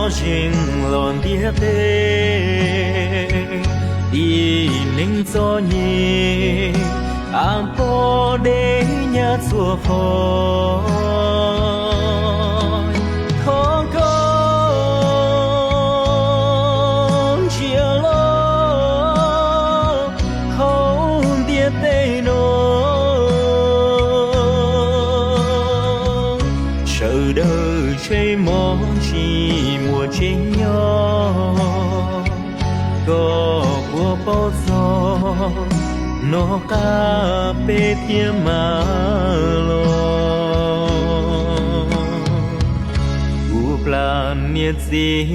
Zeeg los ntiaj teb, tib neeg txom nyem, av pob dej nyab txhua qhov. Thov koj ntsia los hauv ntiaj teb no, sawv daws tsheej mov tsis muaj tseeb nyob. Koj puas paub txog nov qab peb thiaj mam los? Tus plag niam txiv,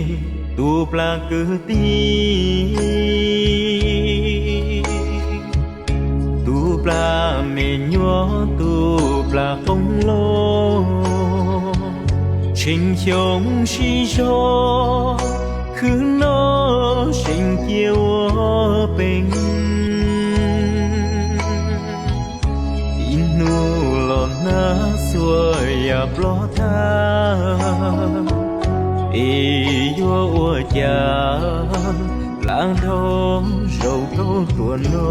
tus plag kwv tij, tus plag me nyuam, tus plag qoob loo, tsheej xyoo sib zog, khwv noj seem cia ua pees. Tib hnub los hnab txhua yam ploj tag, es yuav ua cas lam dhau zaum koj tuaj no?